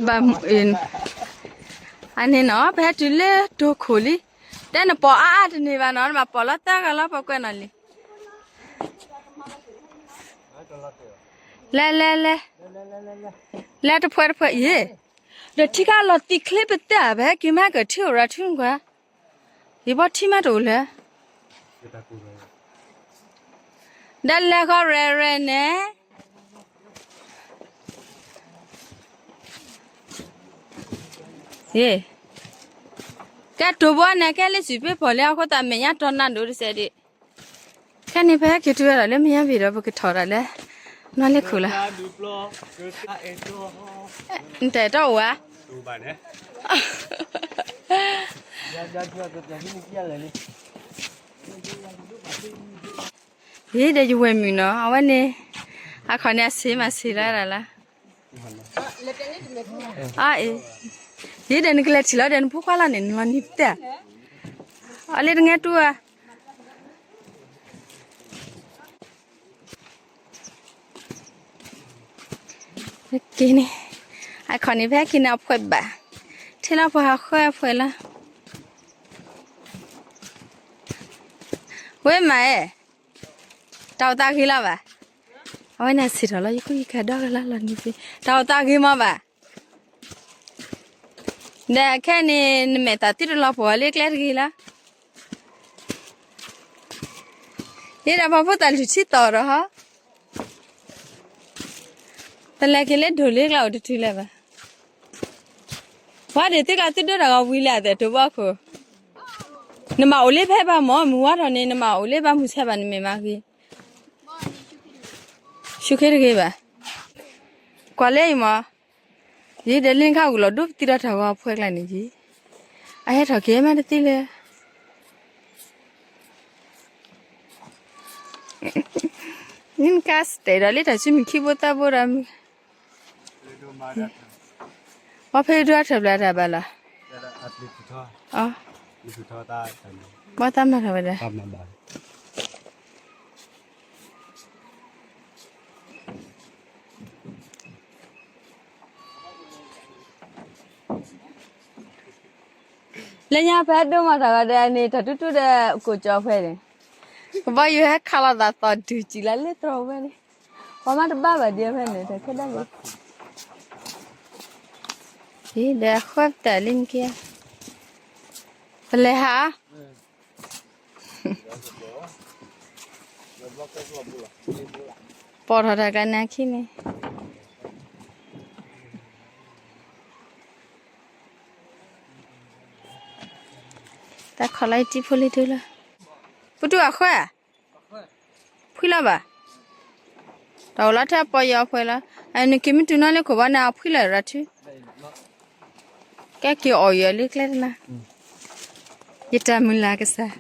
ဘၣ်မုၢ်အ့ၣ်, အန့ၣ်နီၤ ပဟဲတုၤလၢတိခိၣ်လံ. တဲနပိာ်အါအါတန့ၢ်ဘၣ်နီၤ, နဘၣ်ပိာ်လီၤသၢဂၤလီၤ ပကွဲးနီၤလံ. လဲၤလဲၤလဲၤ, လဲၤတဖှဲးတဖှဲးအံၤ, ဒီးထံခါလီၤသံချ့ပသၢၣ် ပဟဲက့ၤမၤကထံၣ်အိၣ်ရၤထူၣ်ကွၢ်, ယဘီထံမးတအိၣ်လၢၤ ဒီးလဲၤဃီရဲၣ်ရဲၣ်န့ၣ်, ကဲတိၢ်ဘီန့ၣ် ကဲလၢစံးပ့ၤဖီၣ်လံအဃိသတး မဲာ်ညါတီၢ်နးဒိၣ်တစဲးဒံး. ခဲန့ၣ် ပဟဲက့ၤတုၤဝဲဒၣ်လၢမဲာ်ညါဘ့ၣ်ဒီး ပကထီၣ်ဒၣ်လၢ နီၢ်လ့ခိၣ်လီၤ. နတအဲၣ်တီအိၣ်ဧါ. ယဒီးယဝဲၢ်မုၣ်နီၤ အဝဲန့ၣ် အခီၣ်န့ၣ် အဆံးမးဆံးလီၤဒၣ်လၢ အအံၤ, ယဒီးနကလဲၤထံၣ်လီၤဒီးနဖိခွါလီၤန့ၣ် နလီၤနံၤပတဲ, အလၢတငဲတူၢ်ဧါ. က့ၤန့ၣ်, အခီၣ်န့ၣ် ဖဲက့ၤန့ၣ်အဖှဲးဘၣ်, ထံလီၤပှၤဟးဃၢအဖှဲးလီၤ. ဝဲမးအဲၣ်, တၢ်အိၣ်သးဂ့ၤလီၤဘၣ်. အဝဲန့ၣ်စံးထီၣ်လီၤ ယခိၣ်ယကၤဒီဂၤလၢလီၤနံၤသ့, တၢ်အိၣ်သးဂ့ၤမးဘၣ်. ဒီးခဲန့ၣ် နမဲာ်သးသုတလီၤပှီၢ်လၢကျဲတဂ့ၤလီၤ. ယဒီးပှၤဖိသၣ်လုၢ်ထံတီၤဒီးဟီ, ပလဲၤက့ၤလၢဒိၣ်လၢကျါအိၣ်တတုၤလၢၤဘၣ်. ပှၤဒ့ၣ်သုကျါသုဒိတၢ်ဂီၤဝံၤလၢအသဲးတိၢ်ဘီခိၣ်, နမၤအိၣ်လၢဖဲဘၣ်မၢ် မုၢ်ဝါထီၣ်န့ၣ် နမၤအိၣ်လၢဘၣ်မုၢ်ဆဲးဘၣ် နမ့ၢ်မၤဂ့ၤ, ဆူၣ်ခ့တဂ့ၤဘၣ်. ကွၢ်လၢအံၤမၢ်, ယဒီးလ့ခါဂုာ်လီၤဒိပသံဒီးတၢ်ဂီၤအဖှဲးကျါန့ၣ်က့ၤ, အဟဲထီၣ်က့ၤမးတသ့လၢၤ. နကါစတဲးဒီးလၢတၢ်စုမုၢ်ခံဘိသၢဘိဒီးမုၢ်, ပှၤဖဲဒိအထၢၣ်ဘျါတၢ်ဘၣ်လီၤ. ဘၣ်သးမၤထီၣ်ဝဲဒၣ်. လၢညါဖဲဒိမၤတၢ်ဂီၤဒီးန့ၣ် တၢ်တူၢ်တူၢ်ဒီးကိးကၠီဖဲန့ၣ်, ကဘီယူၤဟဲခးလီၤသးသီၣ်ဒုးစံးလၢလၢတြီၤဝဲန့ၣ်, ပှၤမးတဘၣ်ဘၣ်ဒံးဖဲန့ၣ် တၢ်ခဲဒၣ်လံ. ဒီးဃၢပတၢ်လံနက့, ပလဲၤဟး ပိာ်ထီၣ်တၢ်ကနၣ်ခံန့ၣ်, တၢ်ခီၣ်လီၤအံၤတံၢ်ဖိလံၤဒုလီၤ, ပတူၢ်အဃၢ, ဖှံလီၤဘၣ်, တၢ်အိၣ်လီၤထဲအပီၢ်ယီၤအဖှဲးလီၤ, နက့ၤမ့ၢ်တုၤနီၢ်လၢခိၣ်ဘီန့ၣ် အဖှံလီၤရၤထူၣ်, ကဲက့ၤအီၣ်ယီၤလၢကျဲတနၤ, ယတၢ်မုၢ်လၢ်ကစၢ်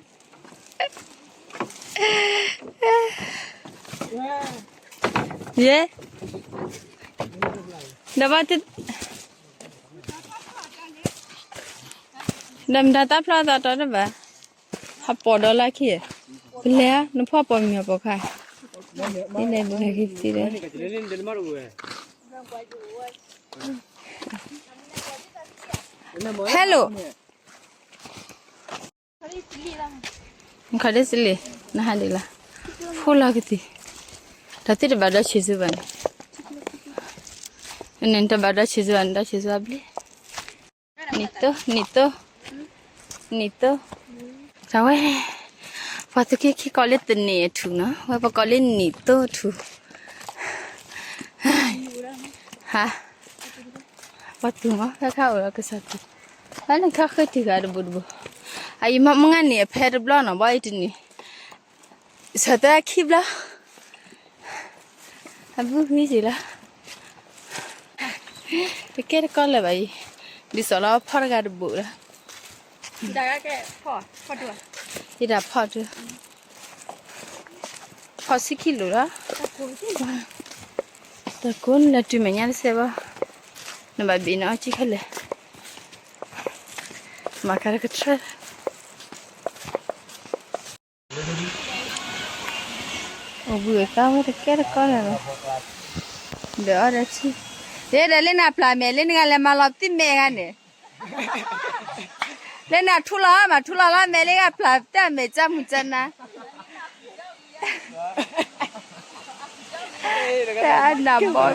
ယဲ, ဒီးဘၣ်, ဒီးမတၤတၢ်ဖျီအသးတီတဘၣ်, ဟးပိာ်ဒီးလၢခံ, ပလဲၤဧါ နဖီၣ်ပိာ်မုၣ်အပိာ်ခွါ, လဲၤဘုးဟဲက့ၤသံဒီး Hello, နခီဒ်စလံ, နဟးဒ်လီၤ, ဖိလီၤကသံၣ်, တၢ်သ့ၣ်တဘၣ်ဒီးဆံးစူဘၣ်န့ၣ်, နတဘၣ်ဒီးဆံးစူဘၣ်န့ၣ် ဒီးဆံးစူအဘျ့, နံၣ်သိ, နံၣ်သိ, နံၣ်သိ, တၢ်ဝဲ, ပှၤသုးက့ခံကိးလၢသန့ၤအထူၣ်နီၤ, ဝဲပကိးလၢနံၣ်သိထူၣ် ဟါ, ပှၤတူၢ်မး ဖဲခါအိၣ်ဒီးကစၢ်တူၢ်, ဖဲန့ၣ်ခါဃ့တံၢ်ဂၤတဘိတဘိ, အအံၤမ့ၢ်မုၢ်ဂၤန့ၣ် အဖဲတဘျီနီၤ ဘၣ်အံၤတနံၤ, ဆၢသၢခံဘျီ, အဘုဂံက့ၤလီၤ, တကဲတကီလၢၤဘၣ်အံၤ, ဒ်သိးလီၤဖီၣ်တဂၤတဘိလီၤ, ယတၢ်ဖီၣ်ဒု ဖီၣ်ဆံခံလိာ်လီၤ, တၢ်ကိးနလဲၤတုၤမဲာ်ညါတစဲးဘၣ်, နဘၣ်ဘ့ၣ်နအီကံခဲလၢာ်, မၤကၤတကထၢ အိၣ်ဘှံးအိၣ်သါဝဲတကဲတကီလၢၤဘၣ်, ဒီးအီဒီးဆံ, တဲဒီးလၢနၤပျၢ်မဲာ် လၢနဂၤလဲၤမၤလီၤပသံမဲာ်ဂၤန့ၣ်, လၢနၤထူလီၤမး ထူလီၤလၢမဲာ်လၢဂၤပျၢ်တၢ်မဲာ်ကၢ်မုၢ်ကၢ်နၤ, တၢ်အနၢ်ဘီ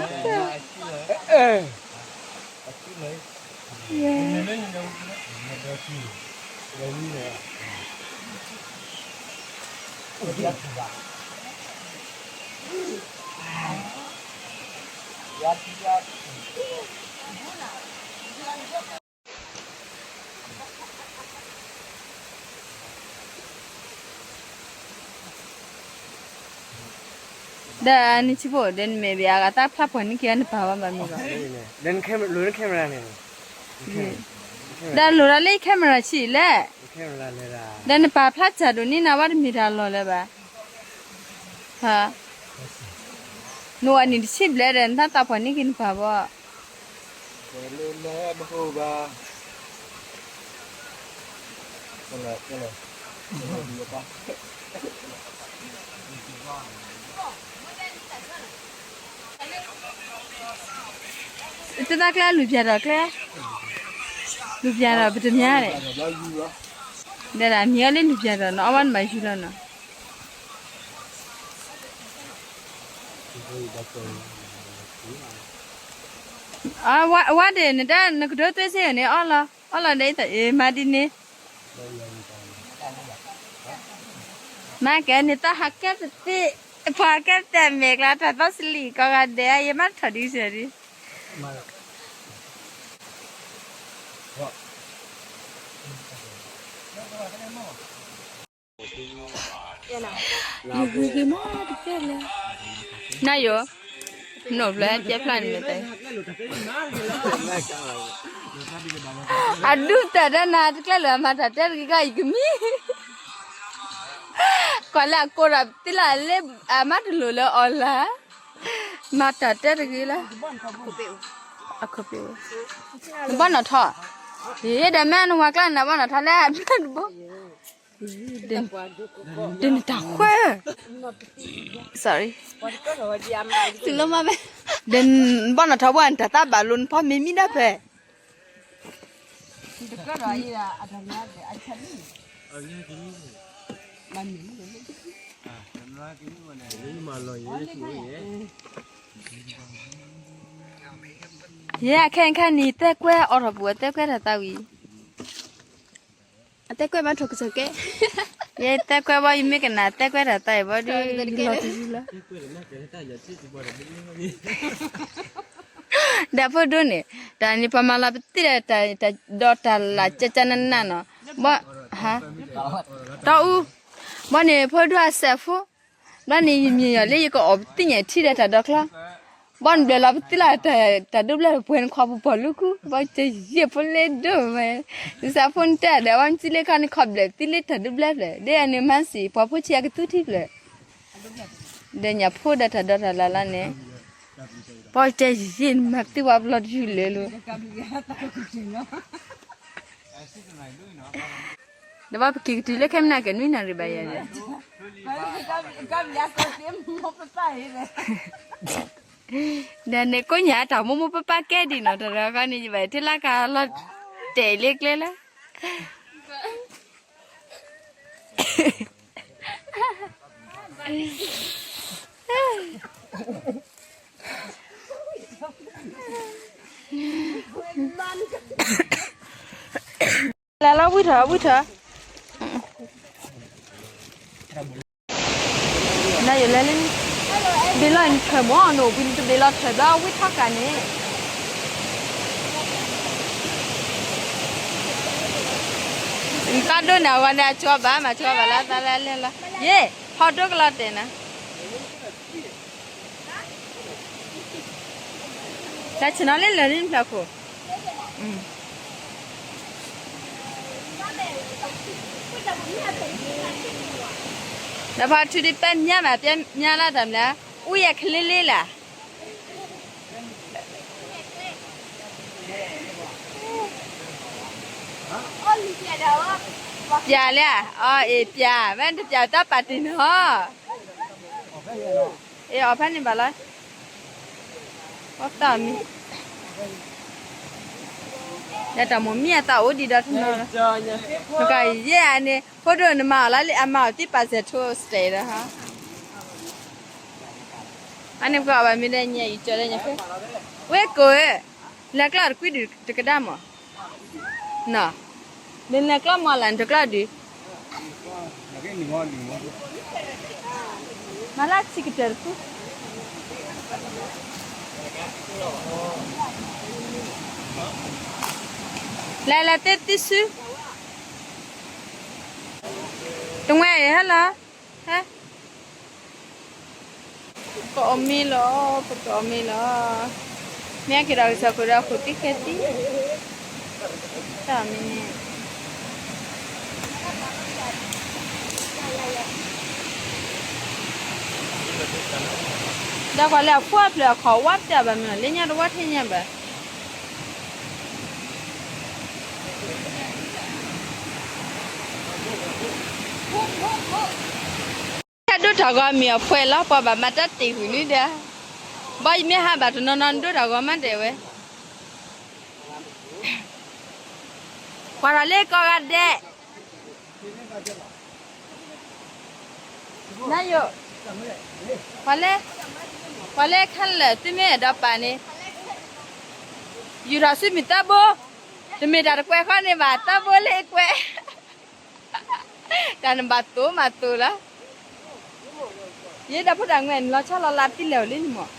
တၢ် ဒီးနဆံဖိ ဒီးနမ့ၢ်ဘၣ်အဂၤသးဖျါဖှိၣ်န့ၢ်က့ၤအီၤ နပာ်ဝဲဘၣ်မ့ၢ်ဘၣ်, ဒီးန camera န့ၣ်, ဒီးလိၣ်ဒီးလၢ camera ဆံးလဲၣ်, ဒီးနပာ်ဖျါစၢ်ဒိၣ်န့ၢ်နၤဝဲတမ့ၢ်တၢ်လီၢ်လၢၤဘၣ်, နအိၣ်နံၣ်တဆံဘျဲၣ်ဒီး နသးသးဖှိၣ်န့ၢ်က့ၤနပာ်ဘၣ် တၢ်ကျဲလူၤပျၢ်ဒီးကျဲ, လူၤပျၢ်ဒီးပတမၠါဒဲး, ဒီးဒၣ်မံၤအီၤလၢလူၤပျၢ်ဒီး နအီၣ်ဘၣ်နဘၣ်ယူၤလီၤနီၤ, အဝဲဒၣ်နတၢ်နကဒိသွ့စ့ၢ်န့ၣ် အီၣ်လီၤ အီၣ်လီၤဒီးအံၤ မၤဒ်န့ၣ် မၤကဲန့ၣ်တၢ်ဟးကဲပသ့ၣ်, ပှၤကဲပသ့ၣ်မဲာ်ကျါ တၢ်သီစလံၣ်ကီးဂၤဒဲး ယမၤထီၣ်ဒ်စၢၤဒ်, ယဂ့ၤဂ့ၤမးတကဲလၢ, နယိၤ, နီၢ်ဖျၢၣ်ကဲဖျါန့ၣ်တဲ, အဒုးတၢ်ဒီးနၤတကျဲလၢအမၤတၢ်တဲတဂ့ၤကီး ယကမံ ကွၢ်လၢအကိးဒီးသ့လၢလၢ အမၤတလိၣ်လၢအီၤလၢ်, မၤတၢ်တဲတဂ့ၤလၢ, အခိၣ်ပ့ၣ်, နဘီၣ်နီၣ်ထီၣ်, ယဲဒီးမ့ၢ်နဝၤကျါနဘီၣ်နီၣ်ထီၣ်လၢအဘျၢတဘီ, ဒ်နတၢ်ဃဲ, sorry, သုလီၤမးမ့ၢ်, ဒီးနဘီၣ်နီၣ်ထီၣ်ဘၣ်နတၢ်သးဘၣ်လိာ်နဖီမ့ၤမံဒၣ်ဖဲ ယဲအခဲအံၤခါန့ၣ် သဲကွဲအီၣ်ထီၣ်ပူၤ အသဲကွဲတၢ်သးဝံၤ, အသဲကွဲဘၣ်ထိၣ်ကစၢၢ်ကဲ, ယဲသဲကွဲဘၣ် ယမ့ၢ်ကနၣ်သဲကွဲတၢ်သးအံၤဘၣ်ဒီး ယလီၤတယုၢ်လီၤ ဒီးဖိဒိၣ်န့ၣ် တၢ်န့ၣ်ပှၤမၤလီၤပသံဒီးတၢ်ဒီးတၢ်လၢ်ကၠၢကၠၢနးနးနီၤ, ဘၣ်, ဟါ, တီအူ, ဘၣ်န့ၣ်ဖိဒိၣ်အစဲးဖိ, ဘၣ်န့ၣ်ယမံၤယီၤလၢယကအီၣ်ပသံၣ်ညါထံဒီးတၢ်ဒီချီ, ဘၣ်နဘျဲးလီၤပသံလၢ်တၢ်ဒိဘျဲၣ်ပှဲၤနခွါပူၤပီၢ်လူၢ်ခူ, ဘၣ်ကယဲၢ်ဖိလ့ဒိၣ်မး, ယစးဖိနတဲဒီး ဘၣ်နသံလၢခါန့ၣ်ခီဘျဲးသံလၢတၢ်ဒိဘျဲၣ်ဖျၢၣ် ဒ်အန့ၣ်မၤစံး ပှၤဖိဆံးအကသူထံဖျၢၣ် ဒီးညၣ်ဖိဒီးတၢ်ဒီတၢ်လၢ်လၢ်န့ၣ်, ပှၤတဲယံာ်ယံာ်နမၤသံဝဲဘျီတယုၢ်လၢၤလီၤ, ဒီးဘၣ်ပက့ၤကတုၤလၢခဲမနၤကနွံနၣ်ရံၣ်ဘၣ်ယၤန့ၣ်, ဒီးန့ၣ်ကိးညါတၢ်မိၢ်မိၢ်ပၢ်ပၢ်ကဲဒံးနီၤ တရၢဃီန့ၣ် ယဘၣ်ထံလၢကလီၤတဲာ်လၢကျဲလၢ လၢလီၤဝံထီၣ်ဝံထီၣ်, နယလဲၤလၢ, ဘ့ၣ်လီၤနထၢၣ်မၢ် နအိၣ်ဘှံးနတဘ့ၣ်လီၤထၢၣ်ဘျီဝံထီၣ်ကၢ်န့ၣ်, နတၢ်ဒိၣ်န့ၣ်အဂီၢ်န့ၣ် အကၠီဘၣ်မးကၠီဘၣ်လၢသးလၢလဲၤလီၤ, ယ့ၣ်, ဖီဒိၣ်ကလီၤတဲာ်နၤ တၢ်ဆ့ၣ်နီၤလၢလၢာ်န့ၣ်ဖျၢၣ်ခိၣ်, ဒီးဖါထုဒံးပဲမၠါဘၣ် ပဲမၠါလၢတၢ်မနုၤ, အူယဲၢ်ချ့လ့လၢ်, ပျၢ်လၢ, အီ အ့ၣ်ပျၢ်, ဝဲတပျၢ်တၢ်ပာ်တ့ၢ်နီၤ, အ့ၣ်အီၣ်ဖဲန့ၣ်ဘၣ်လီၤ, အီၣ်တၢ်မံၤ ဒီးတၢ်မိၣ်မံအသးအိၣ်ဒံးဒီးတနီၤလီၤ. နကယဲၢ်အန့ၣ် ဖိဒိၣ်နမၤအီၤလၢလံ အမၤအီၤသံပာ်စဲၤထိစတဲးဒီးဟါ. အန့ၣ်ပကအီၣ်ဘၣ်မ့ၢ်ဒီးညါအံၤကၠီဒီးညါဖဲ ဝဲကိးဧၢ, လဲၤကျီတကွံဒုးတကဒါမး, နီၤ, လဲၤကျီမးလၢနတကျီဒုး မၤလၢဆံးကတၢၢ်တဖု လဲၤလဲၤသ့သ့စု, တဝဲအံၤဟဲလီၤ, ဟဲ, ပကအီၣ်မ့ၤလီၤ, ပကအီၣ်မ့ၤလီၤ, မ့ၢ်ဟဲက့ၤဒီးကစၢ်ခိၣ်ဒီးအခိၣ်သံခဲသံ, တၢ်မ့ၢ်န့ၣ် ဒီးကွၢ်လၢအဖိအဖျၢၣ်အခီၣ်ဝါပတဲဘၣ်မ့ၢ် လၢညါတဝါထဲညါဘၣ်. တၢ်ဒိၣ်တၢ်ဂီၤမ့ၢ်အဖှဲးလီၤ ပှၤဘၣ်မၤတၢ်တ့ၢ်ကွံာ်လံဒီး, ဘီယမ့ၢ်ဟးဘၣ်တနီၤနီၤ နဒိၣ်တၢ်ဂီၤမးတဲဝဲ ပှၤဒီးလၢကီၢ်ဂၤဒဲး, နယိၣ်, ပှၤလၢ, ပှၤလၢခဲလၢာ်သုမ့ၢ်အဲၣ်ဒိးပာ်န့ၣ်, ယူၤထီၣ်ဆူမ့ၢ်သၢဘိ, တမ့ၢ်တၢ်တကွဲးဃီန့ၣ်ဘၣ် သၢဘိလၢအကွဲး တၢ်နဘၣ်သိၣ်မးသိၣ်လီၤ. ယဲဒၣ်ဖိတၢ်ငွဲၣ်န့ၣ် လီၤဆီလီၤလးပသံလဲၣ်အိၣ်လံန့ၣ်မး,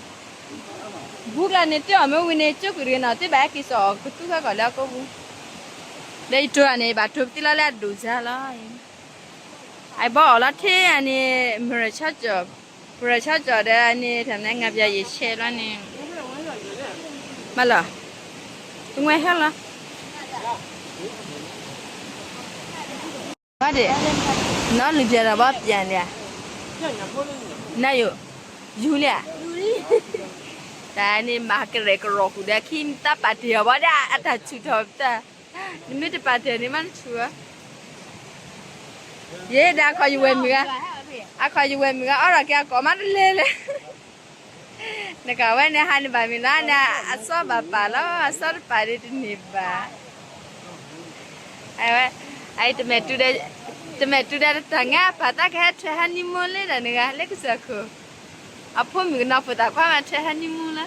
ဘူးကျါန့ၣ် တအီၣ်မ့ၢ်ဝံၤန့ၣ် ကၠိကွံာ်တဂ့ၤနီၤ တဘၣ်ဟဲက့ၤစိာ်အီၤကသူခဲကီၢ်လၢအကိးပူၤ, ဒီးယတိၤတၢ်န့ၣ် ယဘၣ်တိၤပသံလီၤလၢအဒိၣ်စါလီၤ. အဘီအီၣ်လီၤထဲအန့ၣ် မရၢၣ်ဆီကၠီၣ်, မရၢၣ်ဆီကၠီၣ်ဒီးအန့ၣ် တၢ်မနုၤ ငါးပြားရေဆဲးလီၤန့ၣ်, မၤလီၤ, တငွဲၣ်ဟဲလီၤ. ဘၣ်ဒ့ၣ်, နီၢ်လူၤပျဲၢ်ဒီးဘီပျဲၢ်န့ၣ်, နယိၣ်, ယူၤလံဧါ, တၢ်န့ၣ်မၤကရဲၣ်ကရိာ်ဃုာ်ဒီးခံ တၢ်ပာ်တ့ၢ်အီၤဘၣ်ဒီး အတၢ်ဆူၣ်ထီၣ်ပတၢ်, နမ့ၢ်တပာ်တ့ၢ်န့ၣ်မးနဆူၣ်ဧါ, ယဲဒၣ်အခီၣ်ယဝဲၢ်မုၢ်ဂၤ, အခီၣ်ယဝဲၢ်မုၢ်ဂၤ အီၣ်ဒီးက့ၤအကိာ်မးတလဲၤလဲၤ နကဝဲန့ၣ်ဟးန့ၣ်ဘၣ်မ့ၢ်နီၤန့ၣ် အစီဘၣ်ပာ်လီၤ အစီတပာ်ဒ်တန့ၢ်ဘၣ်. အဝဲ, အတမဲာ်တူဒီး, တမဲာ်တူဒီးတတၢ်ငါပာ်သးကဟဲထွဲ honeymoon လၢဒီးနဂၤ လၢကစၢၢ်ခိၣ်, အဖိမုၣ်ကနီၤဖိသၣ်ခွါမးထွဲ honeymoon လၢ,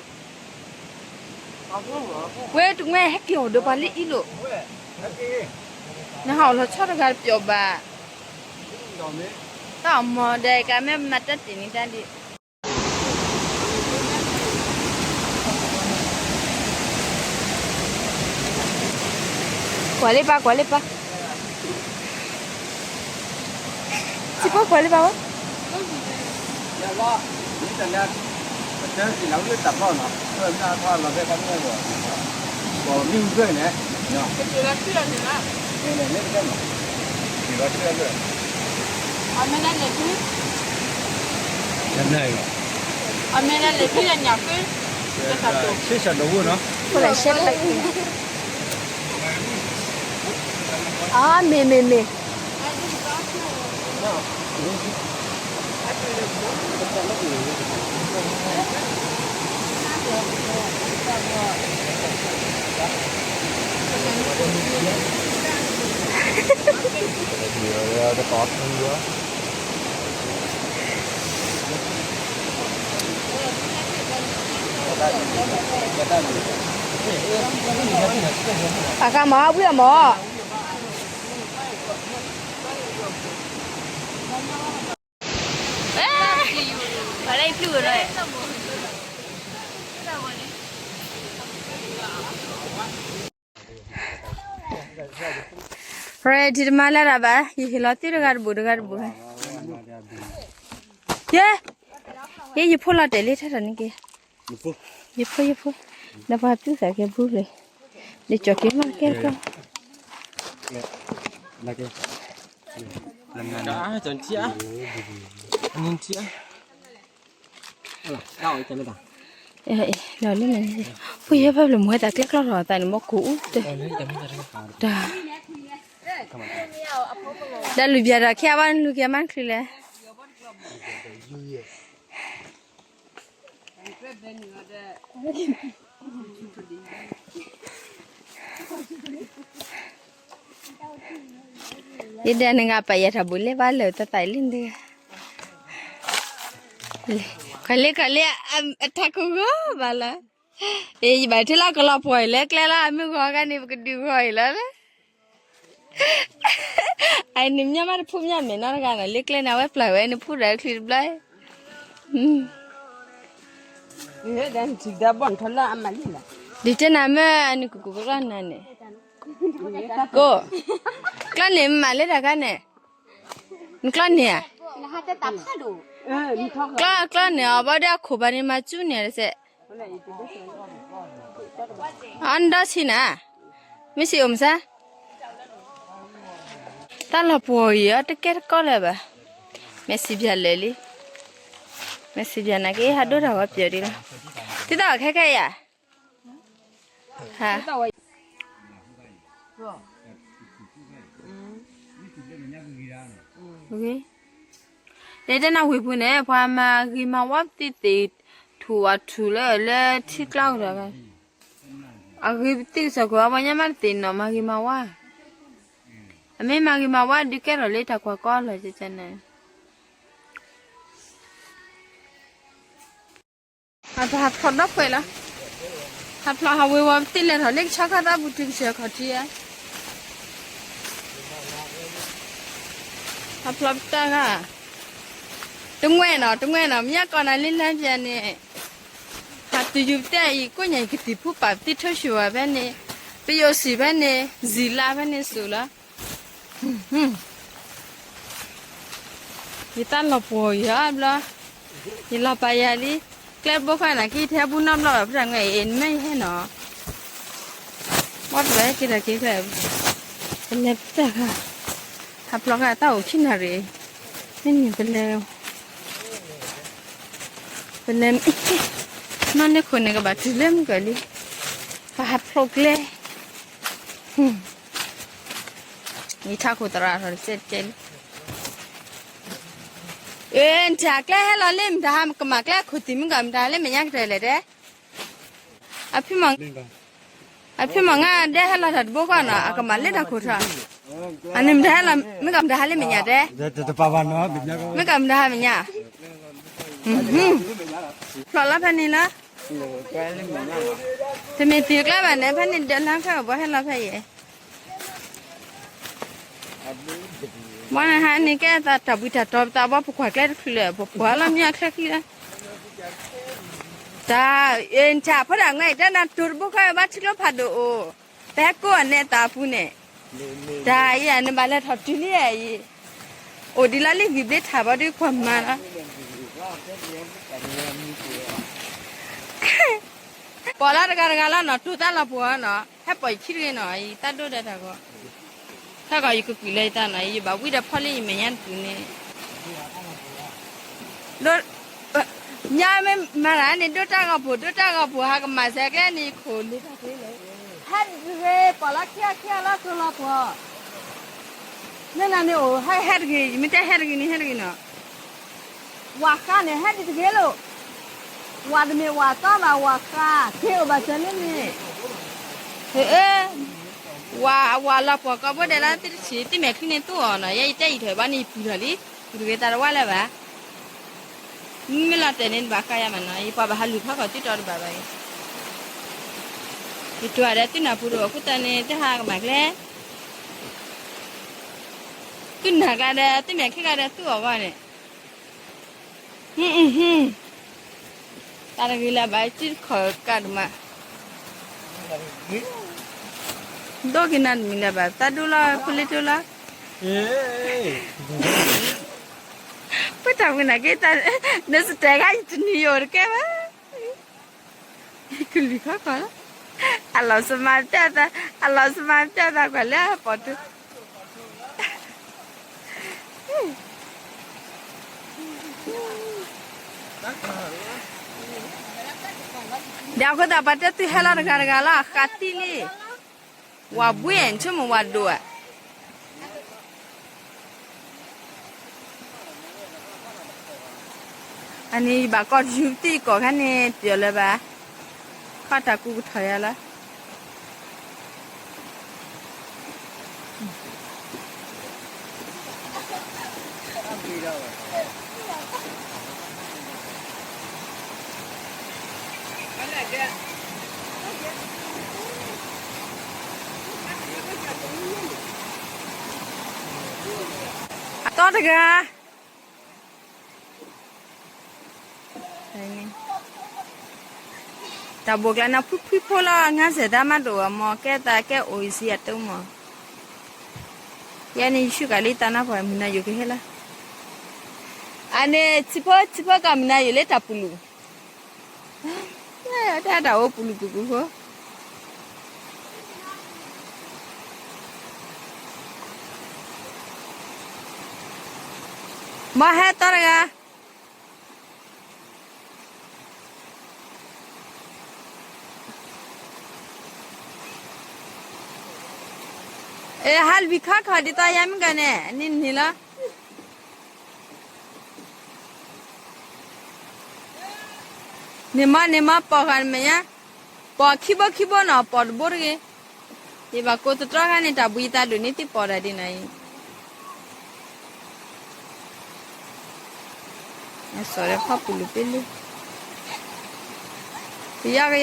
ဝဲတငွဲၣ်ဟဲက့ၤအီၣ်ဒီးပှၤလၢအံၤလိာ်, နဟးအီၣ်လီၤဆီတဂၤတပျီၣ်ဘၣ်, တၢ်အီၣ်မီၢ်ဒီးကမ့ၢ်မၤတၢ်တ့ၢ်န့ၣ်တၢ်ဒ် ကွၢ်လၢပၢ် ကွၢ်လၢပၢ်, စံးဖိကွၢ်လၢပၢ်ဝဲ, အမ့ၢ်လၢလဲၤဖု, အမ့ၢ်လၢလဲၤဖုလၢညၣ်ဖု, ဖိလဲၣ်ရှဲတၢ်က့ၤ, အမ့ၢ်မ့ၢ်မ့ၢ် ပှၤဃးမၤအီၣ်ဘှံးအီၣ်မး, ပှၤလၢယပျုၢ်ဝဲလီၤ. ရၢၣ်ဒံးတမၤလၢတၢ်ဘၣ် ယဟ့ၣ်လီၤသုတဂၤတဘိၣ်တဂၤတဘိၣ်, ယဲ, ယဲယဖိလီၤတဲာ်လံထဲထီၣ်န့ၣ်က့ၤ, ယဖိယဖိ, ဒီးပှၤပျုၢ်သးကဲဘူးလံ, လၢကၠီၣ်က့ၤမးကဲကီၢ် လီၤလံန့ၣ်, ဖိယဲဖဲဘျီမ့ၢ်ဝဲတၢ်ကျဲကျီထီၣ်အသးန့ၣ် မ့ၢ်ကိၢ်အူတၢ်, တၢ်, ဒီးလူၤဘၣ်ဒီးခဲအံၤဘၣ်နလူၤက့ၤမးနချုးလဲၣ်. ယဒၣ်နဂၤပာ်ယၤတၢ်ဘူးလဲၤဘၣ်လၢတၢ်သးလံတဂၤ, ခီလ့ခီလ့, အထးခိၣ်ဂီၤဘၣ်လီၤ, အ့ ယဘၣ်ထဲလၢကလီၤပှီၢ်အံၤလၢကျဲလၢအမုၢ်ဂီၤခါန့ၣ် ပကဒုးဂီၤအံၤလီၤလၢ အန့ၣ်မ့ၢ်မးတဖုမ့ၢ်မဲာ်နီတဂၤနီၤ လၢကျဲန့ၣ် အဝဲပျၢ်ဝဲန့ၣ်ဖုဒီးချံတဘျီ, ဒ်တဲနၤမ့ၢ်အနုာ်ကကူကကျီၢ်နၤန့ၣ်, ကိး, ကျီၢ်န့ၣ်မၤလၢတၢ်ခါန့ၣ်, နကျီၢ်န့ၣ်ဧါ, ကျီၢ်န့ၣ်အဘီဒီးအခိၣ်ဘၣ်န့ၣ်မၤကၠူန့ၣ်တစဲး အီနဒီဆံနၤ, မ့ၢ်စံးအိၣ်မဆါ, တၢ်လီၤပှီၢ်အံၤအီၤတကဲတကီလၢၤဘၣ်, မ့ၢ်စံးဘၣ်လၢာ်လံ, မ့ၢ်စံးဘၣ်နာ်က့ဟးဒိတၢ်ဂီၤပျၢၤဒံးလီၤ, တံၤသၣ်အီၤခဲခဲအံၤဧါ, ဟါ တဲတဲနၢ်ဝံၤပူၤန့ၣ် ပှၤမၤဂ့ၤမၤဝါပသံသ့ၣ်ထူၣ်အထူၣ်လၢလၢထံကျါကဒီး, အဂ့ၤပသံကစၢ်ခိၣ်အပှၤညါမးတသ့ၣ်နီၣ်မၤဂ့ၤမၤဝါ, အမ့ၢ်မၤဂ့ၤမၤဝါဒုးကဲထီၣ်လၢတၢ်ကွၢ်ကီလီၤန့ၣ် အပဟးဖျိးဒီးပှဲၤလီၤ, ဟးဖျိးဟးဝ့ၤဝီၤပသံလဲၤထီၣ်လၢကဆီခါသးပူၤတုၤကစၢၢ်ခီၣ်ထံးဧါ, ဟးဖျိးပတၢ်ဂၤ, တငွဲ့နီၤ တငွဲ့နီၤ မ့ၢ်ယါကီးနၤလၢလါပျၢၤန့ၣ်, ဟးတုၤယူၤပတဲအံၤ ကိးညါအံၤကသံၣ်ဖူပာ်ပသံထိၣ်ဆူၣ်ဝဲဖဲန့ၣ်, ပယိၣ်စံၣ်ဖဲန့ၣ် စံၣ်လါဖဲန့ၣ်စိၤလီၤ. ယတၢ်လီၤပှီၢ်ယၤဘျီ, ယလီၤပာ်ယၤလံ, ကျဲဘိခါနၤက့ ယထဲဘူၣ်နီတဘျီဘၣ် ဖုတၢ်ငွဲၣ်အံၤ နမ့ၢ်ယဟဲနီၤ, ဘၣ်တဘၣ်ဟဲက့ၤတၢ်က့ၤကျဲ, ပလဲၤပတၢ်ခါ, ဟးဖျိးခါတၢ်အိၣ်ခံနၣ်ရံၣ်, မ့ၢ်န့ၣ်ပလဲၤ ပလဲၤ, နီၢ်န့ၣ်ခိၣ်န့ၣ်ကဘၣ်တုၤလၢမုၢ်ကီၢ်လံ, ပဟးဖျိးကျဲ, ယထးခိၣ်သရၣ်ထီၣ်တစဲးတကဲလံ, အ့ နထးကျဲဟဲလီၤလၢမတၤဟါ ကမၤကျဲခိၣ်သံၣ်မုၢ်ကီၢ်မတၤလၢမဲာ်ညါကတၢၢ်လဲၣ်တဲ, အဖုမီၢ်, အဖုမီၢ်ငါဒဲဟဲလီၤတၢ်တဘိဃီနီၤ အကမၤလၢတၢ်ခိၣ်ထီၣ်, အန့ၣ်မတၤဟဲလီၤ မုၢ်ကီၢ်မတၤဟါလၢမဲာ်ညါတဲ, မုၢ်ကီၢ်မတၤဟါမဲာ်ညါ, ဖျိးလီၤဖဲန့ၣ်လီၤ, တမ့ၢ်တုၤကျါဘၣ်န့ၣ် ဖဲန့ၣ်ဒၢးလါခဲအဘီဟဲလီၤဖဲအံၤ မ့ၢ်နဟါန့ၣ်ကဲသးတၢ်ဘှံးတၢ်တီၤပသးဘီ ပကွၢ်ကျဲတချုးလၢာ် ပပှၤလီၤမ့ၢ်အချၢခံလၢာ်, တၢ်, အ့နထးဖိဒၣ်ငွဲၣ်အံၤ တၢ်နၤတိၤတဘိဃီဘၣ်ထံကျိဖးဒိၣ်အိၣ်, ပဟဲကိးအနဲၣ်သးပူၤန့ၣ်, တၢ်အံၤနဘၣ်လဲၤထီၣ်တုၤလံအံၤ, အိၣ်ဒံးလီၤလံဂံၢ်ဘျ့ထးဘီဒုးကွၢ်မၤလီၤ ပိာ်လီၤတဂၤတဂၤလီၤနီၤ တိၤတၢ်လီၤပှီၢ်နီၤ ဟဲပိာ်ယခံတဂ့ၤနီၤ ယတၢ်ဒိၣ်ဒီးတၢ်ဂီၤ, ခဲကီးယကကွံာ်လၢယတၢ်နီၤ ယဘၣ်ဝံၣ်ဒီးဖီလံယမဲာ်ညါတပူၤန့ၣ်, ဒိၣ်, ညါမ့ၢ်မၤတၢ်န့ၣ် ဒိၣ်တၢ်ဂီၤပူၤ ဒိၣ်တၢ်ဂီၤပူၤဟးကမၤစဲကျဲန့ၣ် ခိၣ်လ့ၤတၢ်တဂ့ၤ, ဟဲတဂ့ၤ ပိာ်လီၤခံဂၤခံဂၤလီၤ တိၤလီၤပှီၢ်, မ့ၢ်နၤန့ၣ်အိၣ် ဟဲဟဲတဂ့ၤ ယမ့ၢ်တဲဟဲတဂ့ၤန့ၣ် ဟဲတဂ့ၤနီၤ ဝၤဃါန့ၣ် ဟဲဒ်တဂ့ၤလိာ်, ဝၤတမ့ၢ်ဝၤသီဘၣ် ဝၤဃါ, က့ၤအိၣ်ဘၣ်စၢၤလၢန့ၣ်, ဟ့ၣ်, ဝၤ, ဝၤလီၤပှီၢ်ကီၢ်ဘိဒဲးလၢသုတဆံး သုမဲာ်ချံန့ၣ်သူအီၤနီၤ ယဲယတဲအံၤထီၣ်ဘၣ်န့ၣ် ယပုၢ်ထီၣ်လံ, ပုၢ်တဂ့ၤသးတဝါလၢၤဘၣ်, မ့ၢ်လီၤတဲာ်န့ၣ် တဘၣ်ဃါယၤမးနီၤ ယပှၤဘၣ်ဟးလူၤဖးခီၣ်သုတီၤတဘၣ်ဘၣ်အံၤ ယတိၤဒီးသုနၢ်ပူၤတအိၣ်အဃိသတးန့ၣ် တဟးကမၤကျဲ, သုနၢ်ကျါဒီး သုမဲာ်ချံကျါဒီးသူအီၤဂီၢ်န့ၣ်, တၢ်တဂ့ၤလၢၤဘၣ် စုတခီၣ်ကးဒိၣ်မး, ဒိၣ်က့ၤနၤတမံၤလၢၤဘၣ် သးဒိၣ်လီၤ ဖိလ့တိလီၤ, ပတၢ်ဝံၤနာ်က့ နစတဲၤခါယတနံၤယအိၣ်တကဲဘၣ် ကလုၢ်ခီခီလီၤ, အလီၤစမါတၢ်သး, အလီၤစမါတၢ်သးကွၢ်လၢအပိာ်တူ, ဒီးအဃိသတးပှၤတဲသုဟဲလီၤတဂၤတဂၤလီၤ အဃးသံလံ, ဝၤဘှံးဆိကမိၣ်ဝၤဒိၣ်ဧါ အန့ၣ်ယဘၣ်ကီၢ်တယူၤသံကီၢ်ခါန့ၣ် ပျီၤလၢၤဘၣ်, ပာ်တၢ်ကူကထီၣ်ယၤလီၤ. အတီတဂၤ တၢ်ဘိၣ်ကျါန့ၣ် ဖှံဖှံဖိလီၤ ငါစဲးတၢ်မးဒိၣ်အမီၢ် ကဲသးကဲအိၣ်အံၤစံးအတမီၢ်, ယဲန့ၣ်ယဆူၣ်ကၤလံတၢ်နါပှၤမုၢ်နၤယိာ်ကဟဲလီၤ, အန့ၣ် ထံဖိထံဖိကီၢ်မုၢ်နၤယိာ်လၢတၢ်ပူၤလူၤ, တၢ်တၢ်အိၣ်ပူၤလူၤပူၤပူၤဖိ မ့ၢ်ဟဲတီတဂၤ အဲ ဟးလွံၢ်ခီခီဒ်သိးယၤမ့ၢ်ကန့ၣ် နံၤနံၤလီၤ. န့ၣ်မးန့ၣ်မး ပိာ်ဃာ်နမဲာ်ညါ, ပိာ်ခံဘိခံဘိနီၤ ပိာ်တဘိတဂ့ၤ. ယဘၣ်ကိးသတြီခါန့ၣ် တၢ်ဘှံးသးဒိၣ်န့ၣ် သ့ၣ်ပိာ်တၢ်ဒ်နၤအံၤ, အစီၤလၢဖီပူၤလူၤပ့လံ, ကယီကယီ,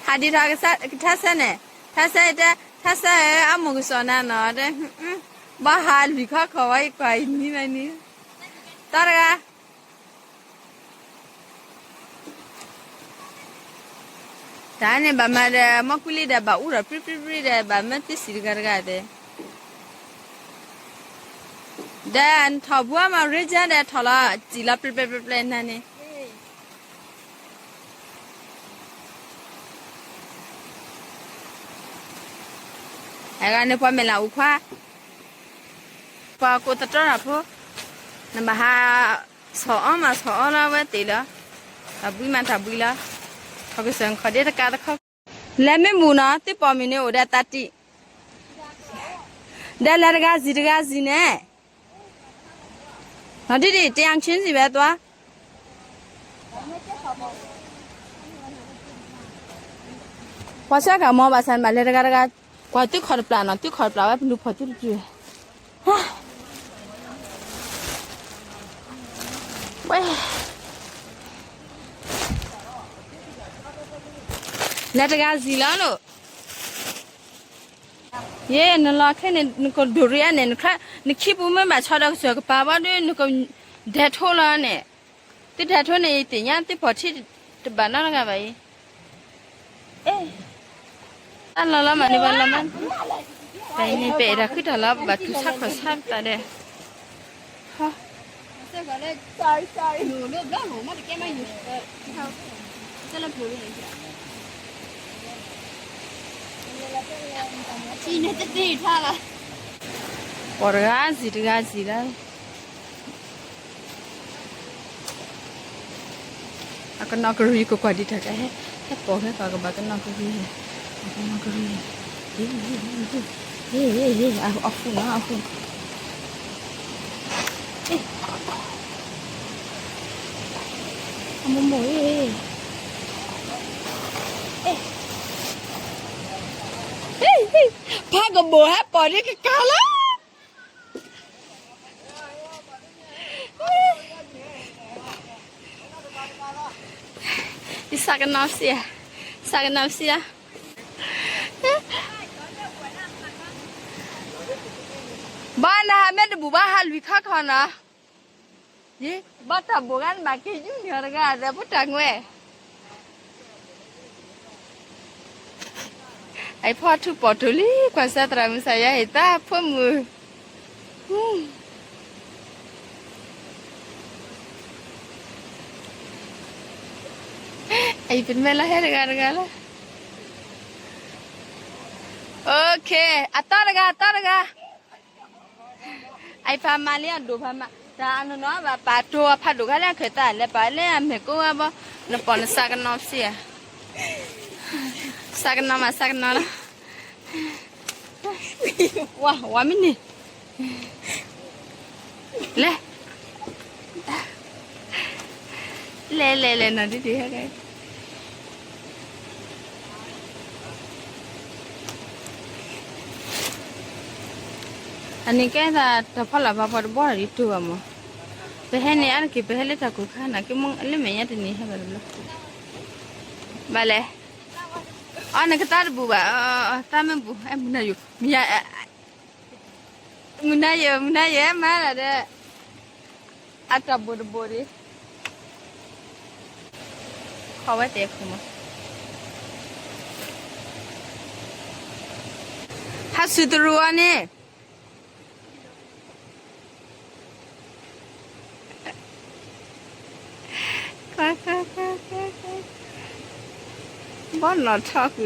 ဟးဒံးထီၣ်ကထါဆၢန့ၣ်, ထါဆၢတဲ, ထါဆၢဧၢ အမိၢ်ကစီၤနၤနီၤတဲ, ဘၣ်ဟးလွံၢ်ခီခီဝဲ ယကွၢ်အံၤနံၤမးနံၤ, တီတဂၤ တၢ်န့ၣ်ဘၣ်မၤဒီး မီၢ်ကွံလံဒီး ဘၣ်အူထီၣ်ပြံပြံပြံဒီး ဘၣ်မၢသ့စံးတဂၤတဂၤသ့, ဒီးနထီၣ်ဘှီမး ရ့ကၢဒီး ထီၣ်လီၤစံၣ်လီၤပျဲၢ်ပျဲၢ်ပျဲၢ်ပျဲၢ်နၤန့ၣ်, အဂၤန့ၣ်ပှၤမဲာ်လၢအူခွါ ပှၤကိးသတြီတၢ်ဖိ, နဘၣ်ဟး ဆီၣ်အီၣ်မးဆီၣ်အီၣ်လီၤဝဲသ့ၣ်လီၤ, တၢ်ဘှံးမးတၢ်ဘှံးလီၤ, ထီၣ်ကစၢၢ်နခီၣ်ဒ့တကးတခီ, လဲၤမ့ၢ်မူနီၤ သ့ၣ်ပိာ်မုၣ်န့ၣ်အိၣ်ဒီးတၢ်တံၢ်, ဒီးလဲၤတဂၤစံၣ်တဂၤစံၣ်န့ၣ်, နီၤဒ်ဒ် တယၤဆင်းစံၣ်ဝဲသွါ ပှၤဆှၢကၤမီဘၣ်ဆၣ်န့ၣ်ဘၣ်လဲၤတဂၤတဂၤ, ကွၢ်သုခီၣ်တပျၢ်နီၤ သုခီၣ်တပျၢ်ဝဲပလူၤဖီၣ်သုတတုၤ, ဝဲ, လဲၤတဂၤစံၣ်လီၤလိာ်, ယဲနလီၤခဲန့ၣ် နကဒိၣ်ရံအါန့ၣ်, နခံပူၤမ့ၢ်ဘၣ်ဆီဒီးကစၢၢ်ကပၤဘၣ်ဒီး နကဒဲးထိလီၤန့ၣ်, သုဒဲးထိန့ၣ် ယသ့ၣ်ညါသုဖီၣ်ထံတဘၣ်နီတဂၤဘၣ်အံၤ, အ့ တၢ်လီၤလီၤမးန့ၣ်ဘၣ်လီၤမး, ပန့ၣ်ပဲာ်တၢ်ဃုတၢ်လီၤ ပဘၣ်ထူးဆါခီၣ်ဆါပသးဒီး, ဟီ ပိာ်တဂၤစံၣ်တဂၤစံၣ်လၢ အကနီၢ်ကရံၣ် ကကွၢ်ဒံးတၢ်တၢ်ဟဲ, ဟဲပိာ်ဖဲပှၤကဘၣ်ကနီၢ်ကရံၣ်, အကနီၢ်ကရံၣ်, အီၣ်ဃုနီၤ အီၣ်ဃု, အမိၢ်မိၢ်, ဖးကဘိၣ်ဟဲပိာ်ဒံးကကါလီၤ ယသးကနီၤစံးဧါ, သးကနီၤစံးဧါ, ဘၣ်နဟးမ့ၢ်တဘူၣ်ဘၣ်ဟးလွံၢ်ခီခီနီၤ, ယဘၣ်တၢ်ဘိၣ်ဂၤနဘၣ်က့ၤယူၢ်န့ၢ်အီၤတဂၤဒီး ဖိတၢ်ငွဲၣ် အဖီထူပိာ်ထူလံ ကွၢ်စၢ်သရၣ်မုၣ်စၢ်ယွၤဟ့ၣ်သးဖိမုၣ်, အအံၤပနမ့ၢ်လီၤဟဲတဂၤတဂၤလီၤ, OK, အတီတဂၤ အတီတဂၤ အဖးမၤလံအဒိၣ်ဖးမး တၢ်အနီၢ်နီၢ်ဘၣ် ပာ်တိၤအဖးဒိၣ်ခါလၢအခၢၣ်သး လဲၤပာ်လၢအမဲာ်ကိးဝဲဘီ နပိာ်နသးကနီၤစံးဧါ, သးကနီၤမးသးကနီၤလီၤ, ဝါ ဝါမ့ၢ်န့ၣ် လဲၤ လဲၤလဲၤလဲၤနီၤဒ်ဒ်ဟဲကဲ အ အန့ၣ်ကဲသးတၢ်ဖီလာ်ဖးပှၤတဘီဒ်တိၢ်ဘၣ်မး, ပဟဲန့ၣ်အါတက့ၢ် ပဟဲလၢတၢ်ကိၢ်ခါနာ်က့ လၢမဲာ်ညါတနံၤဟဲဘၣ်တဘျီ, ဘၣ်လဲၣ်, အီနကသါတဘူၣ်ဘၣ်, သါမ့ၢ်ဘူၣ် အဲ မုၢ်နၤယိာ်, မုၢ်နၤယိာ် မုၢ်နၤယိာ် အဲမၤလၢဒီး အတၢ်ဘိၣ်တဘိၣ်ဒံး, ခီဝဲတဲခိၣ်မး, ဟးစူၤတရူးအီၤန့ၣ် ဘီ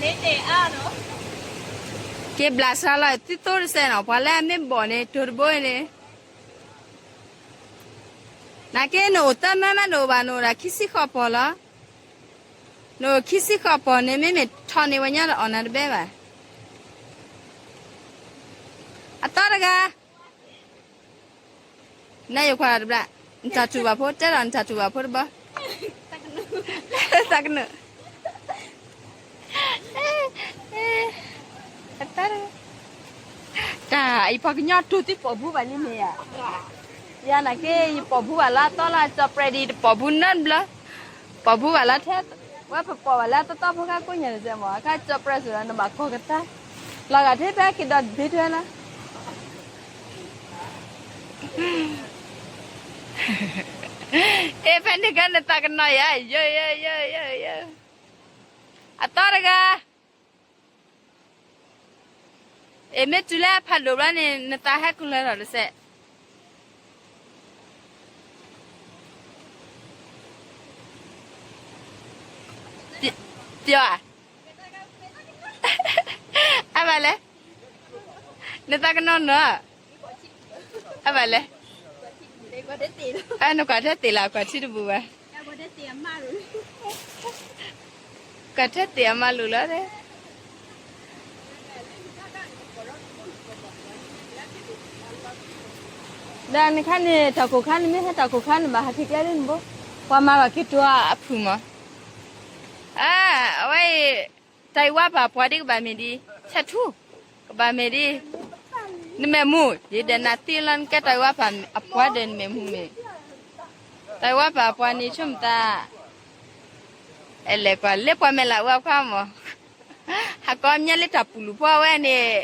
နီၣ်ထီၣ်ဃုာ်ဒီး က့ၤဘျးစှၤလီၤ သုသိတစဲးနီၤ, ပှၤလၢအမ့ၢ်ဘီၣ်န့ၣ် တိၢ်တဘိအံၤန့ၣ်, နာ်က့နအိၣ်တမၢမး နအိၣ်ဘၣ် နအိၣ်ဒၣ်ခံဆံဃိးပီၢ်လီၤ, နအိၣ်ခံဆံဃိးပီၢ်န့ၣ် မ့မ့ၢ်ထီၣ်န့ၢ်ဝဲညါဒီးအီၣ်နၤတဘဲဘၣ်, အသီတဂၤ နယိာ်ကွၢ်တဘျီ, နတၢ်တူၢ်ဘၣ်ဖိ တဲဒီးနတၢ်တူၢ်ဘၣ်ဖိတဘီ, သးကနူၣ်, တၢ် ယပှၤကညီတိၢ်သံပိာ်ဘူဘၣ်လံမ့ၢ်ဧါ, ယၤနာ်က့ ယပိာ်ဘူဘၣ်လၢအသီလၢအကၠီၣ်ပြဲးဒံး တပိာ်ဘူနီတဘျီ, ပိာ်ဘူဘၣ်လၢထဲ, ဝဲပပိာ်ဘၣ်လၢသီသီဖိခါကိးညါန့ၣ်စဲမး အခါကၠီၣ်ပြဲးစ့ၢ်ဒီး နဘၣ်ကီၢ်ကသါ, လီၤဂာ်ထဲဖဲက့ၤဒီးဘ့ထွဲလီၤ အ့ဖဲန့ၣ်ကဲနသးကနီၤယၤ, ယၢယၢယၢယၢယၢ, အသီတဂၤ, အ့မ့ၢ်တုၤလၢအဖးဒိၣ်ဘျီန့ၣ် နသးဟဲကလၢထီၣ်တစဲး, ပျီၤဧါ, အဘၣ်လဲၣ်, နသးကနီၤနီၤ, အဘၣ်လဲၣ်, နကွၢ်ထဲသ့ၣ်လၢကွၢ်ထံတဘူၣ်ဘၣ်, ကွၢ်ထဲသ့ၣ်အမါလိာ်လီၤ, ဒီးနခါန့ၣ် တၢ်ကိၢ်ခါန့ၣ် မ့ၢ်ဟဲတၢ်ကိၢ်ခါန့ၣ် ဘၣ်ဟးက့ၤကျဲလၢနဘိ, ပှၤမၤဘၣ်က့ၤတိၤအဖုၣ်မး, အဝဲအံၤ, တၢ်အံၤဝါပၢ်ပှၤဒ်ကဘၣ်မ့ၢ်ဒ်, ဆဲးထူ, ကဘၣ်မ့ၢ်ဒ်, နမဲာ်မူ, ယဒဲးနၤသံလီၤ နကဲတၢ်အံၤဝါပၢ်အပှၤဒီးနမဲာ်မူမ့ၢ်, တၢ်အံၤဝါပၢ်အပှၤန့ၣ် ဆိကမိၣ်သး, အဲလဲၤကွၢ်လၢပှၤမဲာ်လးဝါခွါမး, ဟးကိးမ့ၢ်လၢတၢ်ပူၤလူၤဖီဝဲန့ၣ်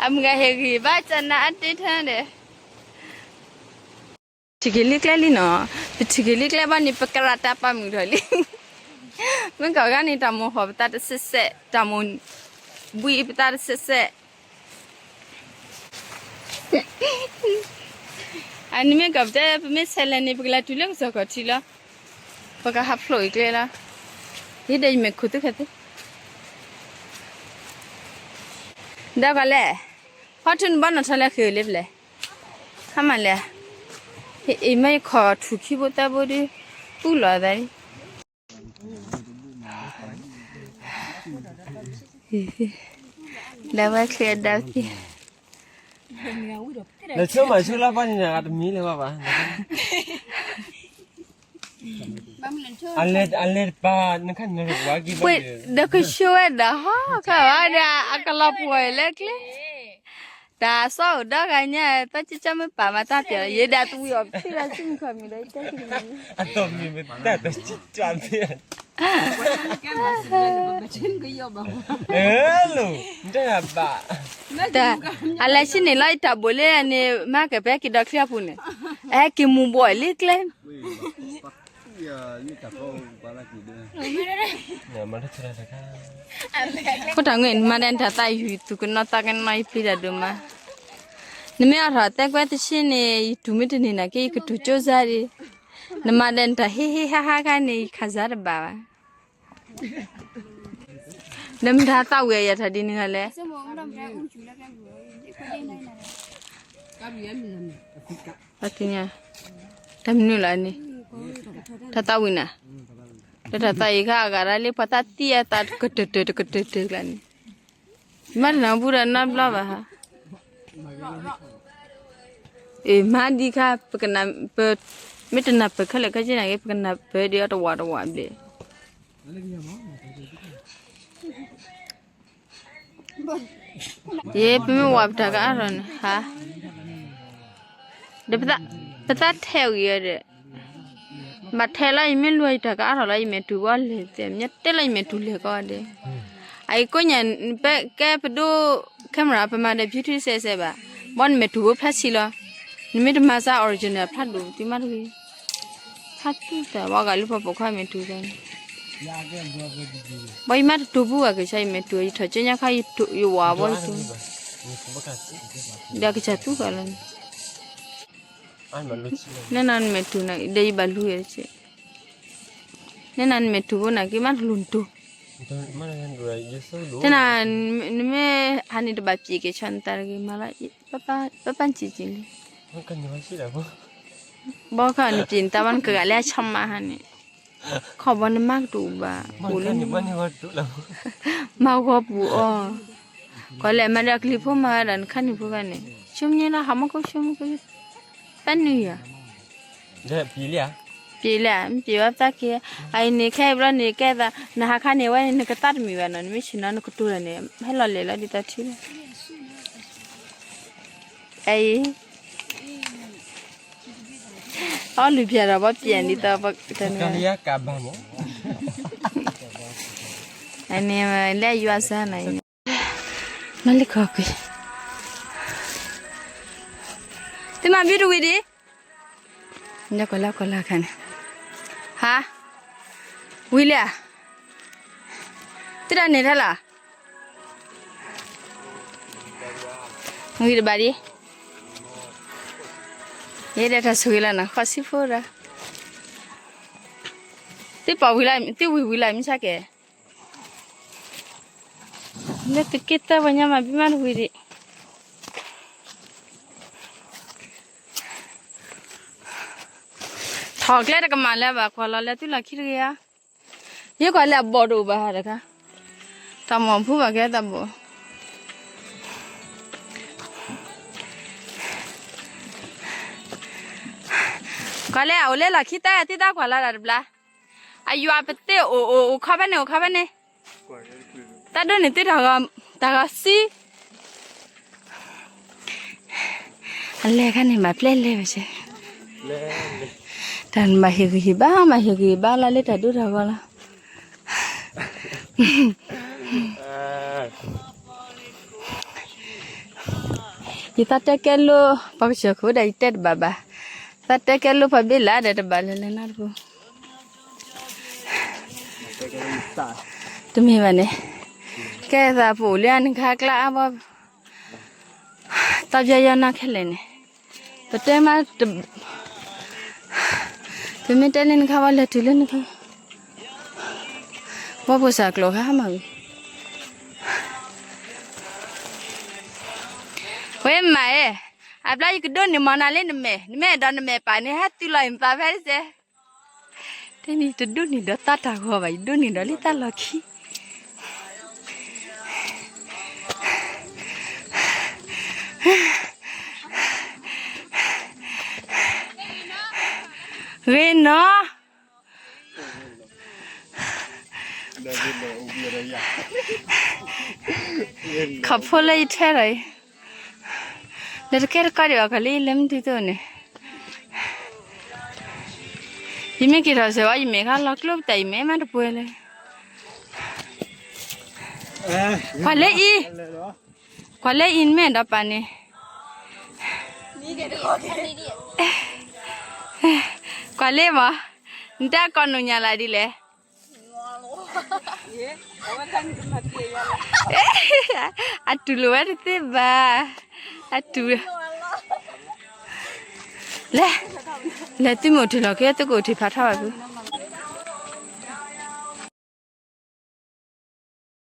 အမုၢ်ဂၤဟ့ၣ်ဂံၢ်ဘါကနၣ်အတ့ထၢဒီး, ထံၣ်က့ၤလံကျဲလံနီၤ, ပထံၣ်က့ၤလံကျဲဘၣ်န့ၣ် ပကရၤတၢ်ပာ်မုာ်ထီၣ်လံ, မ့ၢ်ကီၢ်ဂၤန့ၣ် တၢ်မိၣ်ဟီၣ်ပသးတစဲးစဲး, တၢ်မိၣ်ဘှံးပသးတစဲးစဲး အန့ၣ်မ့ၢ်ကီၢ်ပတဲ ပမ့ၢ်ဆဲးလဲၣ်န့ၣ် ပကလဲၤတုၤလၢကစီၢ်ခီၣ်ထံးလီၤ, ပကဟးဖျိးအံၤကျဲလီၤ, ယဒဲးယမဲာ်ခိၣ်သုခါသ့, ဒီးကီးလဲၣ်, ဖီထူနဘီနီၣ်ထီၣ်လဲၤဃ့ၢ်လၢပလဲၣ်, ဟါမၢ်လဲၣ်, အံၤမ့ၢ်ယခီၣ်ထူၣ်ခံဘိသၢဘိဒီး, ပူလီၤသး, ဒီးဝဲချ့အဒၣ်သ့, လဲၤဆၢမၤဆၢလၢဘၣ်န့ၣ် အတမံၤလၢၤဘၣ်ဘၣ်, အလဲၤတပၤ, ဒီးကဆှၢဝဲဒီးဟီၣ်ခါဘၣ်ဒီး အကလီၤပှီၢ်အံၤလၢကျဲ, တၢ်စီၤအိၣ်ဒီဂၤညါ တၢ်ကၠီကၠီမ့ၢ်ပာ်မၤတၢ်ပျီ ယဒၣ်တဝံၤအီၤပထံၣ်လၢစုမုၣ်ခီၣ်မံၤဒီး အတၢ်ကၠီကၠီမ့ၢ်, တၢ်, အလဲၤဆံန့ၣ်လီၤ ယတၢ်ဘိၣ်လၢန့ၣ် မၤကပၤဟဲက့ၤဒီးချံအပူၤန့ၣ်, ဟဲက့ၤမူၤဘှီးလံကျဲ ဃိတၢ်ငွေ့ နမၤဒဲးနတၢ်သးယုၤ သူၣ်ကနီၤသးကနီၤ ယပျံၤတၢ်ဒိၣ်မး, နမ့ၢ်အိးထီၣ်သဲကွဲတဆံန့ၣ် ယတူၢ်မ့ၢ်တန့ၢ်နာ်က့ ယကတူၢ်ကၠိစါဒံး, နမၤဒဲးနတၢ်ဟ့ၣ်ဟ့ၣ်ဟါဟါခါန့ၣ် ယခးစါတဘၣ်ဘၣ်, နမ့ၢ်တၢ်သးဝံၣ်အယၤထီၣ်ဒ်န့ၣ်လီၤလဲၣ် တၢ်မနုၤလီၤန့ၣ်, တၢ်သးဝံၣ်နၤ, ဒီးတၢ်သးအံၤခါအဂၤဒၣ်လၢပှၤသးသံအသးတကတၢၢ်တကတၢၢ်တကလၢန့ၣ်, မ့ၢ်တနၢ်ပူဒီးနီတဘျီဘၣ်ဟါ, အ့ၣ် မၤဒံးခါ, မ့ၢ်တနၢ်ပၢၢ်ခဲလၢာ်ခဲဆ့န့ၣ်က့ ပကနၢ်ပၢၢ်ဒံးအီၤတဝးတဝးဘျဲၣ် ယပမ့ၢ်ဝၤပတၢ်ကအါထီၣ်န့ၣ်ဟါ, ဒီးပသးထဲးဂ့ၤဒီး, ဘၣ်ထဲးလီၤ ယမ့ၢ်လူၤယတၢ်ကအါထီၣ်လီၤ ယမဲာ်တူၤဘီလဲၤသဲး မ့ၢ်တဲလီၤယမဲာ်တူၤလဲၤကီးဒဲး, အအံၤကိးညါ, ကဲပဒိ camera ပမၤဒီး beauty စဲးစဲးဘၣ်, ဘီနမဲာ်တူၤဘိဖျါဆံးလီၤ, နမ့ၢ်တမၤစါ original ဖျါဒိၣ်တုၤမးတဂ့ၤ, ဖျါသူတၢ်ဘီဂၤလၢပှၤပိာ်ခွါမဲာ်တူၤသးန့ၣ် ဘၣ်ယမ့ၢ်တတူၢ်ဘူးဂၤက့ၤဆါယမဲာ်တူၤ ယထီၣ်ကၠ့ညါခါ ယဝၤဘီယတူၤ, ဒီးကစၢ်သူဂၤလီၤန့ၣ်, နဲနၤနမဲာ်တူၤန့ၣ် ဒီးယဘၣ်လူၤယဲၢ်, နဲနၤနမဲာ်တူၤဘိန့ၣ်က့ၤမးတလူၤနတူၤ, တဲနၤ, နမ့ၢ်ဟးန့ၣ်တဘၣ်ပျံၤက့ၤဆါနတၢ်တဂ့ၤမးလီၤ, ပပၢ်စံးစံးလံ, ဘီခါနပျံၤနတၢ်ဘီနကဂၤလၢအဆီမးဟါန့ၣ် ခီဘီနမါကတူၢ်ဘၣ်, အိၣ်လၢ မၤဂီၤပူၤအီၤ, ကီးလဲၣ်မၤဒီးအကလံၤဖိမၤဝဲဒီးနခါန့ၣ်ဖိခါန့ၣ် ဆိမ့ၢ်လၢဟးမီၢ်ခိၣ်ဆိမ့ၢ်ခိၣ်, ပၢ်နုာ်ယၤ, ပျံၤလဲၣ်, ပျံၤလဲၣ်, မ့ၢ်ပျံၤဝဲပသးက့ၤ, အအံၤန့ၣ် ခဲအံၤဘျီန့ၣ် ကဲသး နဟးခါန့ၣ်ဝဲန့ၣ် နကသးတမံၤဘၣ်နီၤ နမ့ၢ်ဆ့ၣ်နီၤနကတိၤတၢ်န့ၣ် ဟဲလီၤလဲၤလီၤဒ်သိးထံလီၤ အအံၤ အီၣ်လုၢ်ပျၢ်ဒီးဘီပျဲၢ်ဒ်သိး အန့ၣ် လၢယွၤစၢ်နၤအံၤန့ၣ် မၤလၢခီကွံာ် သုမၤဘုတဝံၤဒံး ကွၢ်လၢကွၢ်လၢခါန့ၣ် ဟါ ဝံၤလံဧါ သုတၢ်န့ၣ်ထဲလီၤ ဝံၤတဘၣ်ဒံး ယဲဒၣ်တၢ်ဆိၣ်ဂ့ၤလီၤနီၤ ဃီဆံဖိဒီး သုပာ်ဝံၤလၢ သုဝံၤဝံၤလၢမုၢ်ဆါကဲ လၢသုးက့သၢပှၤညါမၤဘံမးတဝံၤဒံး ထီၣ်ကျဲတကမၣ်လၢၤဘၣ် ကွၢ်လီၤလၢသုလီၢ်ခံတဂ့ၤဧါ ယကွၢ်လၢအဘီၣ်တအိၣ်ဘၣ်တခါ တၢ်မီၢ်ဖူဘၣ်ကဲတၢ်ဘီၣ် ကွၢ်လၢအအိၣ်လၢလီၢ်ခံတၢ် သုတၢ်ကွၢ်လီၤတၢ်တဘျါ အယွၤပသ့ၣ်အိၣ်အိၣ်အိၣ်ခီဖဲန့ၣ် အိၣ်ခီဖဲန့ၣ် တၢ်ဒိးန့ၢ်သုတၢ်ဂီၤ တၢ်ဂီၤစံ အလဲၤခါန့ၣ် ဘၣ်ပျဲလဲၤဝဲစ့ၢ် တၢ်မၤဟ့ၣ်ဂံၢ်ဟ့ၣ်ဘါ မၤဟ့ၣ်ဂံၢ်ဟ့ၣ်ဘါလၢတၢ်ဒိတၢ်ဂီၤလီၤ ယသးတဲကဲလိာ် ပှၤကစၢၢ်ခိၣ်ဒီးယတဲတဘၣ်ဘၣ် သးတဲကဲလိာ်ပှၤဘ့ၣ်လၢဒီးတဘၣ်လၢၤလၢၤနီတပူၤ တမ့ၢ်ဘၣ်န့ၣ် ကဲသးပအိၣ်လၢနခါကျါအါဘီ သးပျၢယီနါခဲလၢာ်န့ၣ် ပတဲမး ပမ့ၢ်တဲလၢနခါဘီလဲၤတုၤလၢနခါ ဘီဖိစၢ်ကျိၤခါမးဝံၤ ဝဲမးအဲၣ် အဘျီယကဒိးန့ၢ်မီၢ်နၤလၢနမဲာ် နမဲာ်ဒီးနမဲာ်ပၢ်န့ၣ် ဟဲတုၤလီၤအံၤမသးဖဲတစဲး တဲန့ၣ်တဒိးန့ၢ်ဒီးသးတၢ်ဂီၤဘၣ် ယဒိးန့ၢ်ဒီးလံသးလီၢ်ခံ ဂ့ၤနီၤ ခီၣ်ဖိလၢယထဲလီၤအံၤ လၢတကဲတကီဒံးဘၣ် ကီၢ်လၢယလဲၤမနုၤသိးန့ၣ် ယမ့ၢ်က့ၤထီၣ်စၢၤဝဲ ယမဲာ်ခါလီၤကျိပတၢ် ယမဲာ်မးတပှဲၤလၢၤ ကွၢ်လၢအံၤ ကွၢ်လၢအံၤနမဲာ်ဒီးပၢ်န့ၣ် ကွၢ်လၢမး နတဲအကီၢ်နူၢ်ညါလၢဒ်လဲၣ် အတူၢ်လိာ်ဝဲတသ့ဘၣ် အတူၢ် လဲၤ လဲၤသုမ့ၢ်အိၣ်ထံးလီၤက့ၤ သုကအိၣ်ထံးဖးထီဘၣ်ဖု